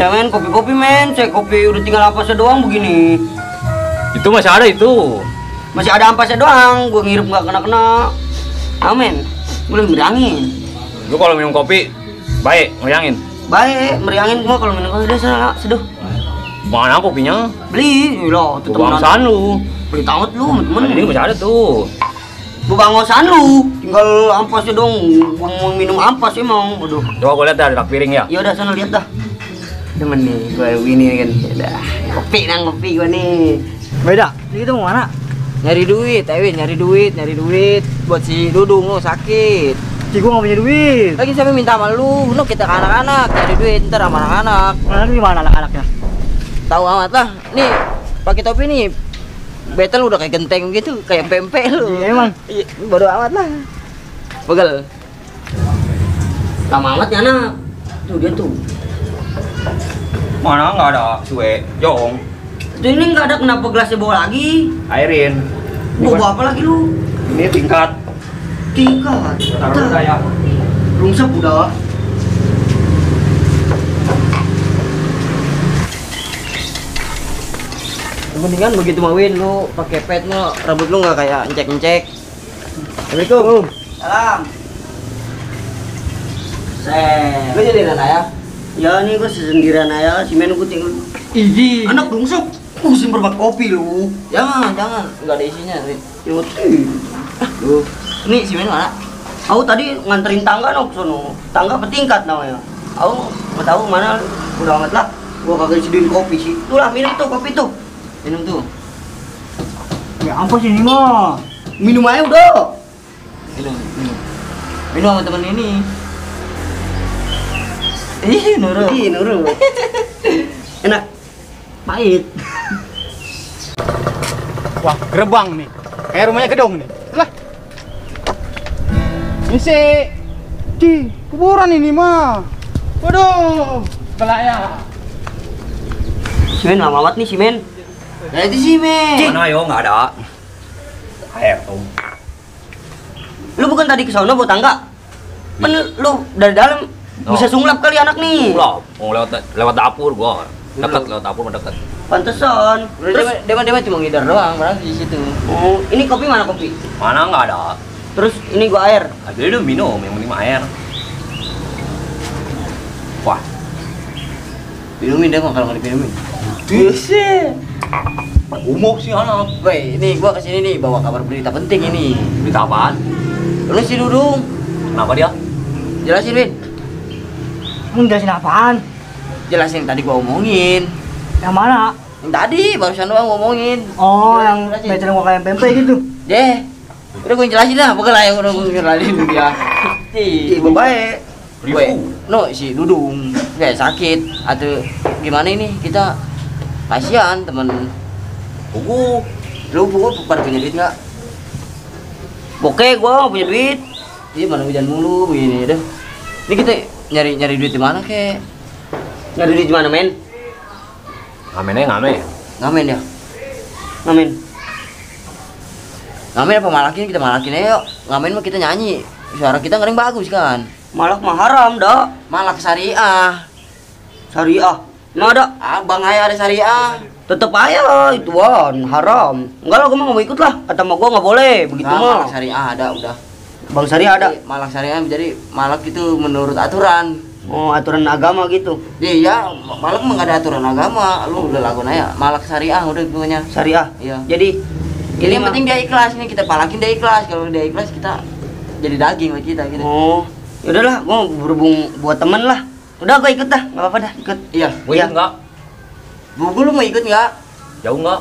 Ya men, kopi-kopi men, saya kopi udah tinggal ampasnya doang begini. Itu masih ada itu. Masih ada ampasnya doang, gue ngirup nggak kena-kena. Amin, boleh meriangin. Lu kalau minum kopi, baik, ngeyangin. Baik, meriangin gua kalau minum kopi udah sana, seduh. Mana kopinya? Beli, loh, itu Bangsan lu. Beli tamat lu, temen. Ini masih ada tuh. Bangsan lu, tinggal ampasnya dong. Gua mau minum ampas emang, aduh. Coba gua lihat dah, ada piring ya. Ya udah sana lihat dah. Temen nih, gua ini kan. Udah, kopi gua nih. Beda, ini kita mau mana? Nyari duit, Ewin, nyari duit buat si Dudung lo sakit. Cik, gua nggak punya duit. Lagi siapa minta sama lu? Lu kita ke anak-anak, nyari duit ntar sama anak-anak. Anak gimana anak-anaknya? Tahu amat lah. Nih, pakai topi nih. Betel udah kayak genteng gitu, kayak pempek lu. Iya, emang. Iya, bodo amat lah. Pegel. Lama amat ya anak. Tuh dia tuh. Mana nggak ada suwe, jong. Tuh ini nggak ada, kenapa gelasnya bawa lagi? Airin. Bawa apa lagi lu? Ini tingkat. Tingkat. Taruh saya. Rungsep udah. Mendingan begitu mawin lu pakai pet lu, rambut lu nggak kayak encek-encek. Assalamualaikum. Salam. Lu jadi ya? Ya nih gua sendirian aja, si men gua tinggal. Iji. Anak rungsep, pusing berbak kopi lu. Jangan, nggak ada isinya. Tuh, ini si men mana? Aku tadi nganterin tangga nok sono. Tangga petingkat namanya. Aku nggak tahu mana. Udah amat lah. Gua kagak disediain kopi sih. Tuh lah minum tuh kopi tuh. Minum tuh. Ya ampas ini mah. Minum aja udah. Minum. Minum sama temen ini. Nurut. Enak. Pahit. Wah, gerbang nih. Kayak rumahnya gedong nih. Lah. Ini sih. Di kuburan ini mah. Waduh, belaya. Si men lama amat nih si men. Nah itu si men. Mana yo nggak ada. Air tuh. Lu bukan tadi ke sono bawa tangga? Men lu dari dalam bisa sunglap kali anak nih. Lah, mau lewat dapur gua. Dekat lewat dapur mendekat. Pantesan. Terus dia cuma ngidar doang berarti di situ. Oh, ini kopi mana kopi? Mana nggak ada. Terus ini gua air. Aja udah minum, yang penting air. Wah, Minumin deh kalau nggak diminumin. Bisa. umum sih anak. Woi, ini gua kesini nih bawa kabar berita penting ini. Berita apaan? Lu si Dudung. Kenapa dia? Jelasin, Win. Mau jelasin apaan? Jelasin tadi gua omongin. Yang mana? Yang tadi barusan doang ngomongin. Oh, yang Jelasin. becer gua kayak pempek gitu. Deh. Udah gue jelasin dah, pokoknya lah yang udah gue jelasin dia. Ibu baik. Gue, no si Dudung kayak sakit atau gimana ini kita kasihan temen. Buku. Lu pada punya duit nggak? Oke, gua nggak punya duit. Iya mana hujan mulu begini dah. Ini kita nyari duit di mana kek? Nyari duit di mana men? Ngamennya ngamen. Ngamen ya? Ngamen. Ngamen apa malakin? Kita malakin aja yuk. Ngamen mah kita nyanyi. Suara kita ngering bagus kan? Malak mah haram dah. Malak syariah. Syariah? Nggak ada. Abang ayah ada syariah. Tetep aja ituan haram. Enggak lah, gue mah nggak mau ikut lah. Kata mah gue nggak boleh begitu mah. Malak syariah ada udah. Bang syariah ada. Malak syariah jadi malak itu menurut aturan. Oh, aturan agama gitu. Iya, malak mah nggak ada aturan agama. Lu udah lakukan aja. Malak syariah udah punya. Syariah. Iya. Jadi ini yang penting dia ikhlas nih, kita palakin dia ikhlas. Kalau dia ikhlas kita jadi daging buat kita gitu. Oh, yaudahlah, gua berhubung buat temen lah. Udah gua ikut dah, nggak apa-apa dah, ikut. Iya, Gue ikut nggak? Buku lu mau ikut nggak? Jauh nggak?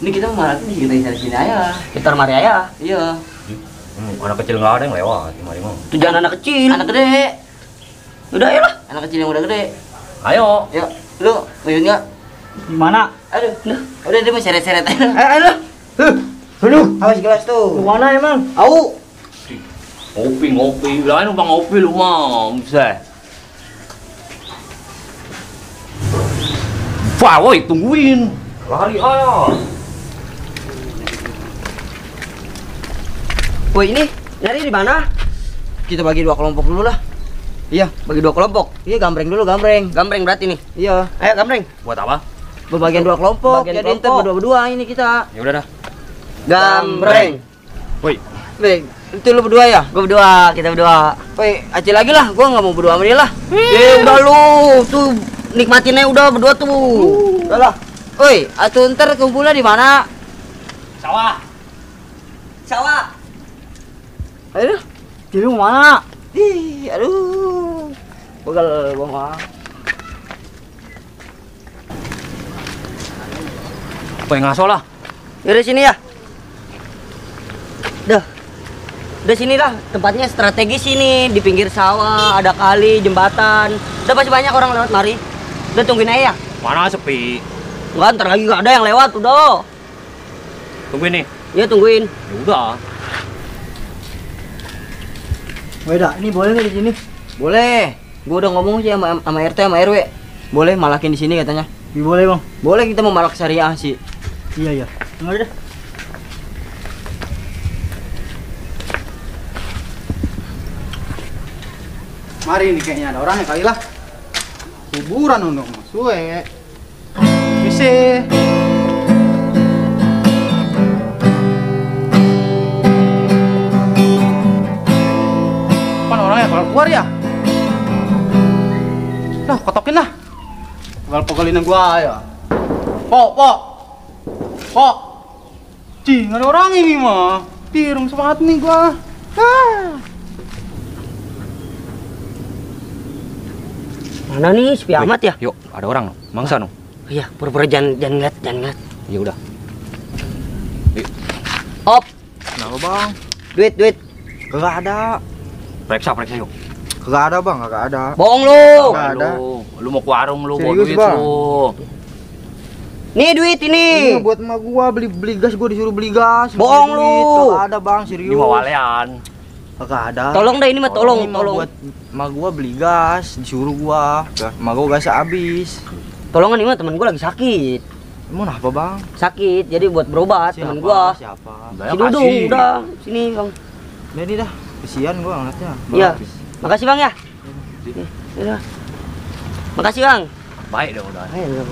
Ini kita mau malakin kita dari sini aja. Kita mari aja. Iya. Anak kecil nggak ada yang lewat, gimana mau? Itu jangan anak kecil. Anak gede. Udah ayolah. Anak kecil yang udah gede. Ayo. Yuk, lu mau ikut nggak? Gimana? Aduh, udah dia mau seret-seret aja. Ayo. Aduh, awas gelas tuh. Gimana emang? Au. Ngopi, lain numpang ngopi lu mah, bisa. Wah, woi, tungguin. Lari aja. Woi, ini nyari di mana? Kita bagi dua kelompok dulu lah. Iya. Bagi 2 kelompok. Iya, gambreng dulu, gambreng. Gambreng berarti nih. Iya. Ayo gambreng. Buat apa? Berbagian 2 kelompok. Jadi ntar berdua-berdua ini kita. Ya udah dah. Gambreng. Woi, Beng, itu lu berdua ya? Gua berdua, kita berdua. Woi, Acil lagi lah, gua nggak mau berdua sama dia lah. Udah lu, tuh nikmatinnya udah berdua tuh. Udah lah. Woi, atuh ntar kumpulnya di mana? sawah. Sawah. Aduh, jadi mau mana? Ih, aduh. Begal gua mah. Apa yang ngaso lah? Dari sini ya. Dah. Udah sini lah, tempatnya strategis sini, di pinggir sawah, ada kali, jembatan. Udah pasti banyak orang lewat mari. Udah tungguin aja ya. Mana sepi? Enggak, ntar lagi gak ada yang lewat, udah. Tungguin nih. Iya, tungguin. Ya udah. Weda, ini boleh nggak di sini? Boleh. Gua udah ngomong sih sama RT sama RW. Boleh malakin di sini katanya. Iya boleh bang. Boleh, kita mau malak syariah sih. Iya iya. Enggak ada. Mari nih kayaknya ada orangnya kali lah. Kuburan undung, suwe. Bisa. Kan orangnya kalau keluar ya? Nah, kotokin lah. Pegal-pegalin gua ya. Pok. Cing, ada orang ini mah. Tirung semangat nih gua. Mana nih, sepi amat ya? Yuk, ada orang no. Mangsa no. Iya, pura-pura jangan ngeliat. Ya udah. Op, Kenapa bang? duit. Kagak ada. Periksa yuk. Kagak ada bang, kagak ada. Bohong lu. Nggak ada. Lu mau ke warung lu bawa Serius, duit Bang? lu. Nih duit ini. Ini buat emak gua beli gas, gua disuruh beli gas. Bohong Beli duit. lu. Kagak ada bang, serius. Ini mau walean. Kagak ada. Tolong deh ini mah tolong. Ini mah buat emak gua beli gas, disuruh gua. Emak gua gasnya habis. Tolongan ini mah temen gua lagi sakit. Emang apa bang? Sakit, jadi buat berobat temen gua. Siapa? Udah, Si Dudung, kasih. udah. Sini, Bang. Udah ini dah. Kesian gua ngeliatnya. Iya. Makasih, Bang ya. Iya. Makasih, Bang. Baik dong udah. Ayo,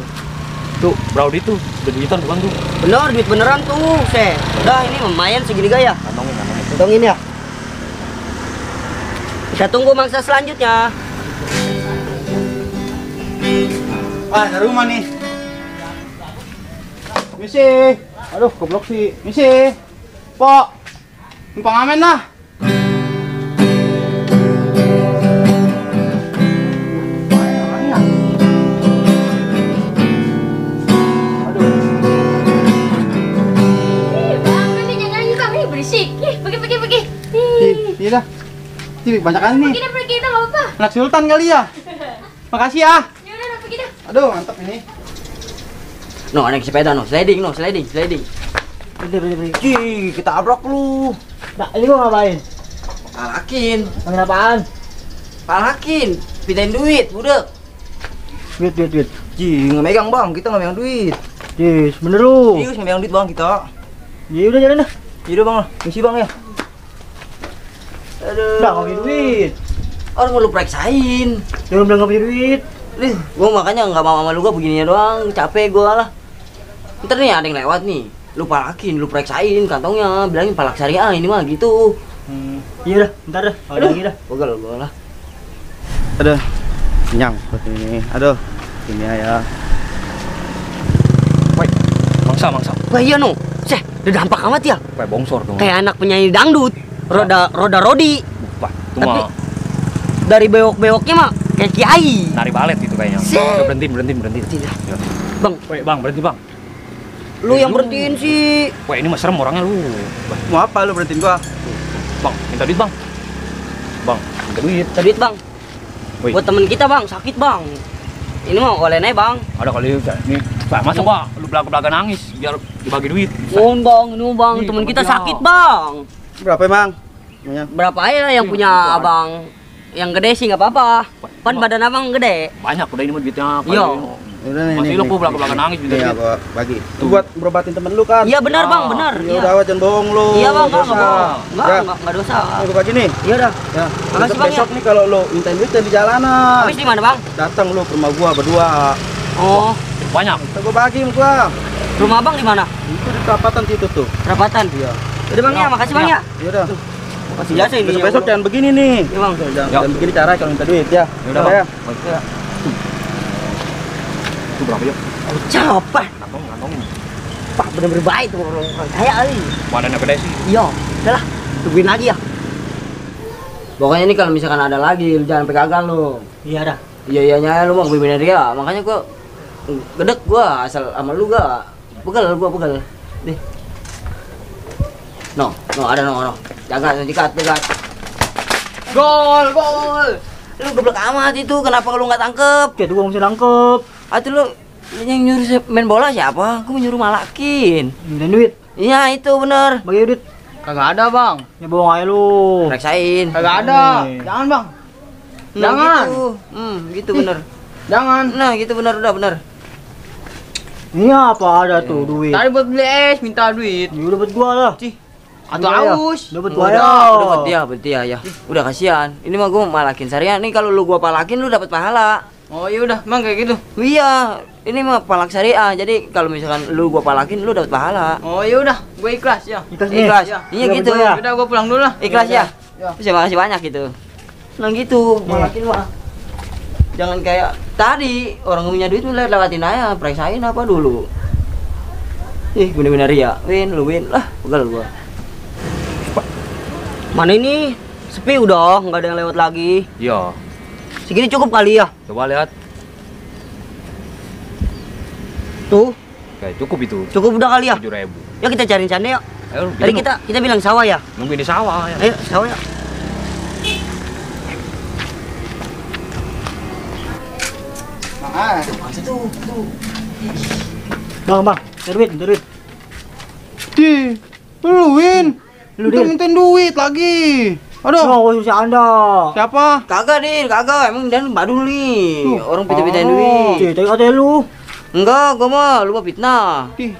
Tuh, Browdy tuh, udah duitan tuh bang tuh. bener, duit beneran tuh, Se. Udah ini lumayan segini gaya. Kantongin. Hitungin ya. Kita tunggu mangsa selanjutnya. Ah, ada rumah nih. Misi. Aduh, goblok sih. Misi. Pok. Numpang amen lah. Iya dah. Ih, banyak kan nih. Pergi dah, nggak apa-apa. Anak sultan kali ya. Makasih ya. Ya udah, pergi dah. Aduh, mantap ini. No, naik sepeda no, sliding. Beri. Cih, kita abrok lu. Nah, ini gua ngapain? Palakin, Main apaan? palakin. Pindahin duit, udah. Duit. Ji, nggak megang bang, kita nggak megang duit. Cih, bener lu. Serius nggak megang duit bang kita. Ya udah jalan dah. Yaudah bang lah, misi bang ya. Aduh. Udah nggak punya duit. Orang mau lu periksain. Jangan bilang nggak punya duit. Gua makanya nggak mau sama lu, gua begininya doang, capek gua lah. Ntar nih ada yang lewat nih, lu palakin, lu periksain kantongnya, bilangin palak syariah ini mah gitu. Iya dah, bentar dah. Ada lagi dah. Bogal gua lah. Aduh, kenyang buat ini. Aduh, ini ya. Woi, mangsa. Wah iya no, Seh, udah dampak amat ya. Kayak bongsor dong. Kayak anak penyanyi dangdut, roda rodi. Wah, itu Tapi mah dari bewok-bewoknya mah kayak kiai. nari balet gitu kayaknya. Sih. Udah berhenti. Tidak. Ya. Bang, Woi, bang, berhenti bang. lu yang berhentiin sih. Wah, ini mah serem orangnya lu. Mau apa lu berhentiin gua? Bang, minta duit bang. Bang, minta duit. Duit bang. Woi. Buat temen kita bang, sakit bang. Ini mah olehnya bang. Ada kali nih. Pak, masa gua lu belaga-belaga nangis biar dibagi duit. Mohon bang, ini bang, Ih, temen temen kita dia. sakit bang. Berapa emang? Namanya? Berapa aja yang punya abang? Yang gede sih nggak apa-apa. Kan badan abang gede. Banyak udah ini mah duitnya. Iya. Udah nih. Masih lu belakang nangis juga. Iya, gua bagi. Itu buat berobatin temen lu kan. Iya benar Bang, benar. Ya udah jangan bohong lu. Iya Bang, enggak Dosa. bohong. Ya. Enggak dosa. Gua bagi nih. Iya dah. Ya. Makasih, Bang, Besok nih kalau lu minta duit di jalanan. Habis di mana Bang? Datang lu ke rumah gua berdua. Oh, Banyak. Kita gua bagi sama gua. rumah Bang di mana? Itu di perapatan situ tuh. Perapatan. Iya. Udah Bang ya, makasih Bang ya. Ya udah. Makasih jasa ini. Besok jangan begini nih. Iya Bang. Jangan begini cara kalau minta duit ya. Ya udah, ya. Bang. Itu berapa ya? Capek. Kantongin. Pak bener-bener baik tuh orang kaya kali. Badannya gede sih. Iya, udahlah. Tungguin lagi ya. Pokoknya ini kalau misalkan ada lagi, lu jangan sampai gagal lu. Iya dah. Iya lu mau bener dia. Makanya gua gedek gua asal sama lu gak. Pegel. Nih. No, ada no. Jaga. Gol. Lu goblok amat itu. Kenapa lu nggak tangkep? Ya tuh gua mesti tangkep. Atuh lu yang nyuruh main bola siapa? Gua nyuruh malakin. Minta duit. Iya, itu bener. Bagi duit. Kagak ada, Bang. Ya bohong aja lu. Reksain. Kagak ada. Jangan, Bang. Nah, Jangan. Gitu bener. Jangan. Nah, gitu udah bener. Ini apa ada tuh duit? Tadi buat beli es minta duit. Ya udah buat gua lah. Atau aus. Dapat gua Udah, ya. udah buat dia ya. Udah kasihan. Ini mah gua malakin syariah. Nih kalau lu gua palakin lu dapat pahala. Oh iya udah, Bang kayak gitu. Iya, ini mah palak syariah. Jadi kalau misalkan lu gua palakin lu dapat pahala. Oh iya udah, gue ikhlas ya. Ikhlas. Ya. Iya Udah gitu. betul ya. Udah gue pulang dulu lah. Ikhlas ya. Ya. Terima kasih banyak gitu. Nah gitu, malakin mah. Jangan kayak tadi orang punya duit lu lewatin aja, periksain apa dulu. Ih, bener-bener ya. Lu win lah, pegal gua. Mana ini? Sepi udah, nggak ada yang lewat lagi. Iya. Segini cukup kali ya? Coba lihat. Tuh, Kayak cukup itu. cukup udah kali ya? 7.000. Ya kita cari canda ya. Ayo, Tadi kita bilang sawah ya. nungguin di sawah ya. Ayo, sawah ya. Bang, minta duit. Di, lu Win. Lu, Udah Din. mintain duit lagi. Aduh, Oh, si Anda. siapa? Kagak, Dil, kagak. Emang dan badul nih. Tuh. Orang pita-pitain Oh. duit. Cih, tadi katanya lu. Enggak, gua mah lu mah fitnah. Di,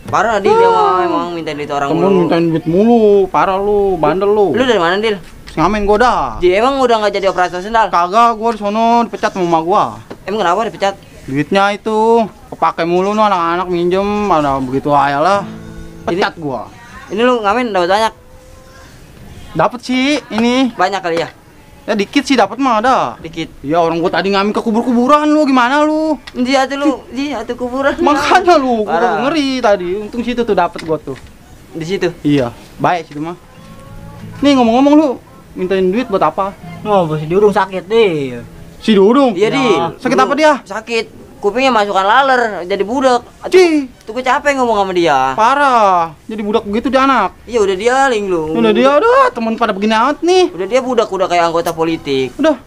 Parah Dil dia mah emang minta duit orang temen mulu. mintain duit mulu, parah lu, bandel lu. Lu dari mana, Dil? Ngamen gua dah. Ji, emang udah nggak jadi operator sendal? Kagak, gua di sono dipecat sama emak gua. Emang kenapa dipecat? Duitnya itu kepake mulu no anak-anak minjem, mana begitu aja lah. Pecat gua. Ini lu ngamen dapat banyak? Dapat sih ini. Banyak kali ya? Ya dikit sih dapat mah ada. Dikit. Ya orang gua tadi ngamen ke kubur-kuburan lu gimana lu? Dia tuh lu, dia tuh kuburan. Makanya lu, gua Parah. ngeri tadi. Untung situ tuh dapat gua tuh. Di situ. Iya, baik situ mah. Nih ngomong-ngomong lu mintain duit buat apa? Oh, si Dudung sakit deh. Si Dudung. Iya, Ya. Dil. Sakit Dulu apa dia? Sakit. Kupingnya masukkan laler, jadi budak. Cih, Tuh gue capek ngomong sama dia. parah. Jadi budak begitu dia anak. Iya udah dia ling lu. Udah dia udah teman pada begini amat nih. Udah dia budak udah kayak anggota politik. Udah.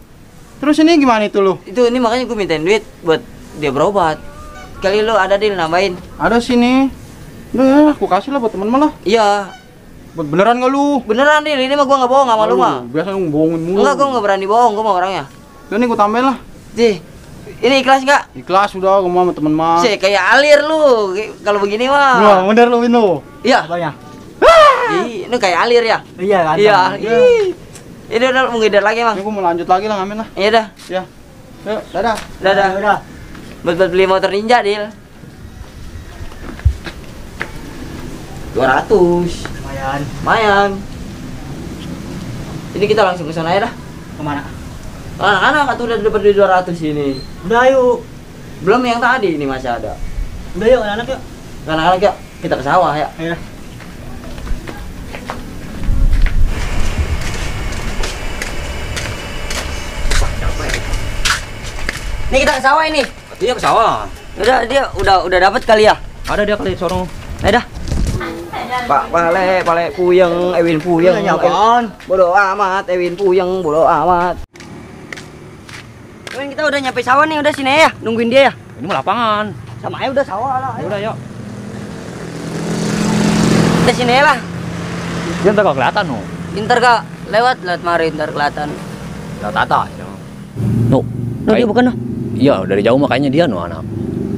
Terus ini gimana itu lu? Itu ini makanya gue mintain duit buat dia berobat. Kali lu ada Dil nambahin. Ada sini. Udah ya, aku kasih lah buat temen mah lah. Iya. Beneran nggak lu? Beneran Dil, ini mah gua nggak bohong sama lu mah. Biasa lu bohongin mulu. Enggak, gua nggak berani bohong, gua mah orangnya. Udah nih gua tambahin lah. Ji, ini ikhlas nggak? Ikhlas udah gua mau sama temen mah. Sih kayak alir lu, kalau begini Wah, mah. bener lu Wino. Iya. Banyak. Ih, ini kayak alir ya. Iya, kan. Iya. Ih. Ini udah mau ngidar lagi, Bang. Ini gua mau lanjut lagi lah ngamen lah. Iya dah. Ya. Yuk, dadah. Dadah. Udah. Buat beli motor Ninja, Dil. 200. Lumayan. Lumayan. Ini kita langsung ke sana ya dah. Kemana? Anak-anak tuh udah dapat duit 200 ini. Udah yuk. Belum yang tadi ini masih ada. Udah yuk, anak yuk. Anak-anak ya, kita ke sawah ya. Ayo. Nih kita ke sawah ini. Iya ke sawah. Dia udah dapat kali ya. Ada dia kali sono. Ayo dah. Pak Pale puyeng, Ewin puyeng. Nanya apaan? Bodoh amat, Ewin puyeng, bodoh amat. Ewin kita udah nyampe sawah nih, udah sini ya, nungguin dia ya. Ini mah lapangan. Sama aja udah sawah lah. Ya udah yuk. Udah sini lah. Dia ntar gak kelihatan no. Ntar kak lewat mari ntar kelihatan. Lihat tata. Ya. No, dia bukan no. Iya, dari jauh makanya dia no anak.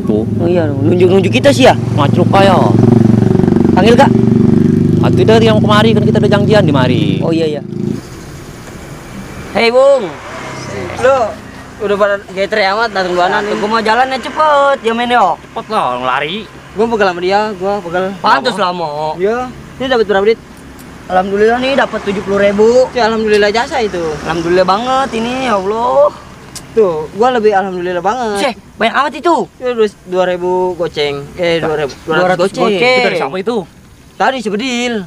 Tuh, Oh iya, nunjuk-nunjuk kita sih ya. macruk kaya. Panggil Kak. Atau dari yang kemari kan kita ada janjian di mari. Oh iya. Hei Bung. Lu udah pada getre amat datang duluan nih. Gua mau jalannya cepet, ya men yo. Cepet lah, orang lari. Gua pegal sama dia, gua pegal. Pantes lama. Iya. Ini dapat berapa duit? Alhamdulillah nih dapat 70.000. Ya, alhamdulillah jasa itu. Alhamdulillah banget ini, ya Allah. Tuh, gua lebih alhamdulillah banget. Banyak amat itu. Ya 2.000 goceng. 200 goceng. Itu dari siapa itu? Tadi si Bedil.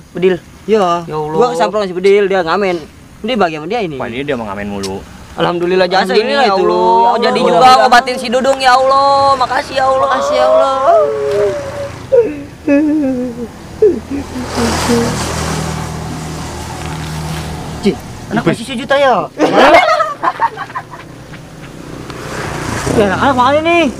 Iya. Ya Allah. Gua kesampaian si Bedil, dia ngamen. Ini bagi sama dia ini. Wah, ini dia mengamen mulu. Alhamdulillah jasa ini Alhamdulillah ya itu. Allah. Ya Allah. Jadi juga ngobatin si Dudung ya Allah. Makasih ya Allah. Makasih ya Allah. Cih, anak kasih 1 juta ya. Ya, anak mana nih?